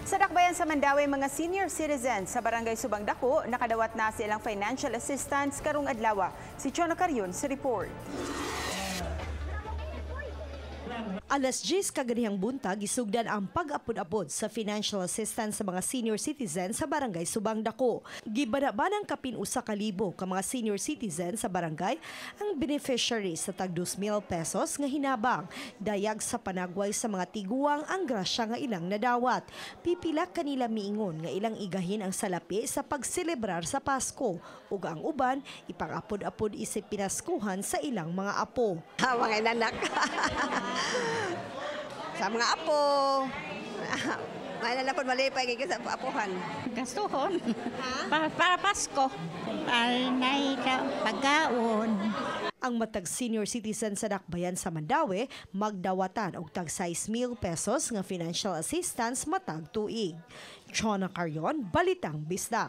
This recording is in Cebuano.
Sa Dakbayan sa Mandaue, mga senior citizens sa Barangay Subang Dako nakadawat na sa ilang financial assistance karong adlaw. Si Chona Carion sa report. Alas 10 kaganihang buntag, isugdan ang pag-apod-apod sa financial assistance sa mga senior citizen sa Barangay Subang Dako. Gibanabanang kapin 1,000 ka mga senior citizen sa barangay ang beneficiary sa tag 2,000 pesos nga hinabang. Dayag sa panagway sa mga tiguang ang grasya nga ilang nadawat. Pipila kanila miingon nga ilang igahin ang salapi sa pagselebrar sa Pasko ug ang uban ipang-apod-apod isip pinaskuhan sa ilang mga apo. Mga inanak. Sa mga apo. May na po malipay kay sa apuhan. Gastuhon. Para Pasko. Para na pagkaon. Ang matag senior citizen sa Dakbayan sa Mandaue magdawatan og tag 6,000 pesos nga financial assistance matag tuig. Chona Carion, Balitang Bisdak.